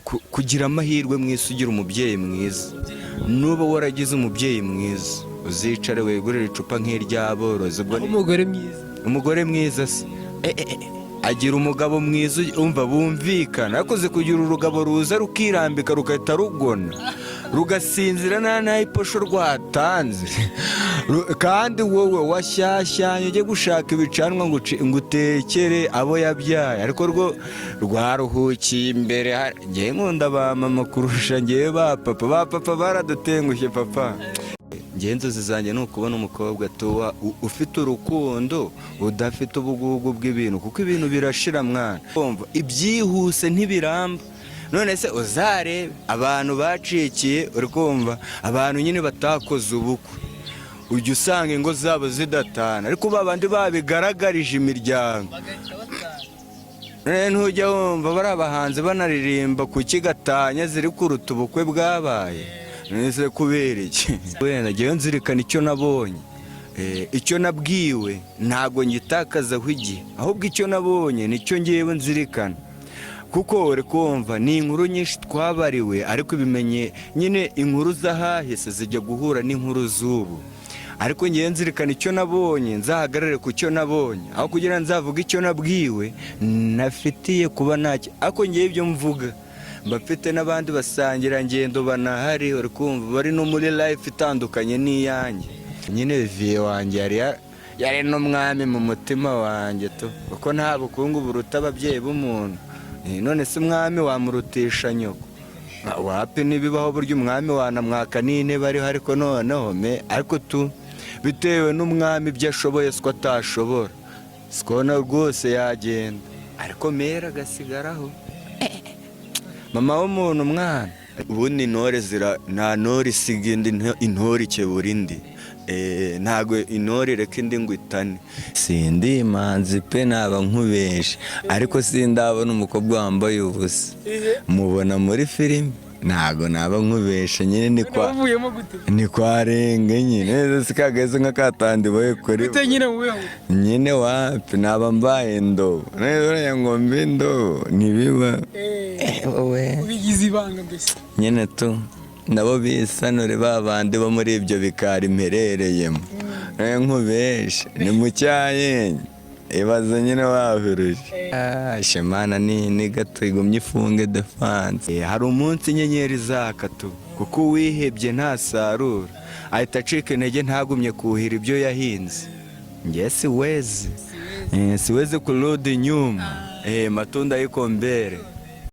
Kugira amahirwe mu isi ugira umubyeyi mwiza. Nuba waragize umubyeyi mwiza, uzicare wegurire icupa nk'iry'aborozi, ubwo Umugore mwiza. Umugore mwiza se agira umugabo mwiza, umva, bumvikana. Yakoze kugira urugabo ruza rukirambika, rugahita rugona, rugasinzira nta ntayiposho rwatanze. Kandi wowe washyashyanye ujye gushaka ibicanwa ngo utekere abo yabyaye, ariko rwo rwaruhukiye imbere. Ngewe nkunda ba mama kurusha ngewe ba papa. Ba papa baradutengushye. Papa, ngewe inzozi zanjye ni ukubona umukobwa tuba ufite urukundo, udafite ubugugu bw'ibintu, kuko ibintu birashira, mwana. Umva, ibyihuse ntibiramba. None se uzarebe abantu bacikiye, uri kumva, abantu nyine batakoze ubukwe, ujya usanga ingo zabo zidatana, ariko ba bandi babigaragarije imiryango. None ntujya wumva bari abahanzi banaririmba ku kigatanya ziri kuruta ubukwe bwabaye? None se kubera iki? Wenda ngewe nzirikana icyo nabonye. Icyo nabwiwe ntabwo ngitakazaho igihe, ahubwo icyo nabonye nicyo ngewe nzirikana, kuko uri kumva ni inkuru nyinshi twabariwe, ariko ibimenye nyine inkuru z'ahahise zijya guhura n'inkuru z'ubu. Ariko ngewe nzirikana icyo nabonye, nzahagarare ku cyo nabonye aho kugira ngo nzavuge icyo nabwiwe nafitiye kuba ntacyo. Ariko ngewe ibyo mvuga mba mfite n'abandi basangirangendo banahari, uri kumva, bari no muri life itandukanye n'iyanjye. Nyine vieux wanjye yari n'umwami mu mutima wanjye tu, kuko nta bukungu buruta ababyeyi b'umuntu. None se umwami wamurutisha nyoko? Wapi, ntibibaho. Burya umwami wanamwaka n'intebe ariho, ariko noneho me ariko tu bitewe n'umwami ibyo ashoboye siko atashobora, sikona rwose yagenda, ariko mera agasigaraho mama w'umuntu, mwana. Ubundi intore zira, nta ntore isiga indi, intore ikebura indi. Ntabwo intore ireka indi ngo itane. Sindi imanzi pe, naba nkubeshe, ariko sindabona umukobwa wambaye ubusa, mubona muri filime. Ntabwo naba nkubeshe nyine, ni kwa Wavuyemo gute? Ni kwa renga nyine, si kageze nka katandiboye kuri Gute nyine mubeho? Nyine wapi, naba mbaye indobo neza ngo mbe indobo, ntibiba. Wowe. Ubigize ibanga mbese. Nyine tu nabo bisanure, ba bandi bo muri ibyo bikari mperereyemo. Nkubeshe ni mu cyayenye, ibaze nyine wahuruje. Shemana ni gato igumye ifunge défense. Hari umunsi inyenyeri zaka tu, kuko uwihebye ntasarura, ahita acika intege, ntagumye kuhira ibyo yahinze. Nge siwezi, siwezi kurudi nyuma, matunda iko mbere.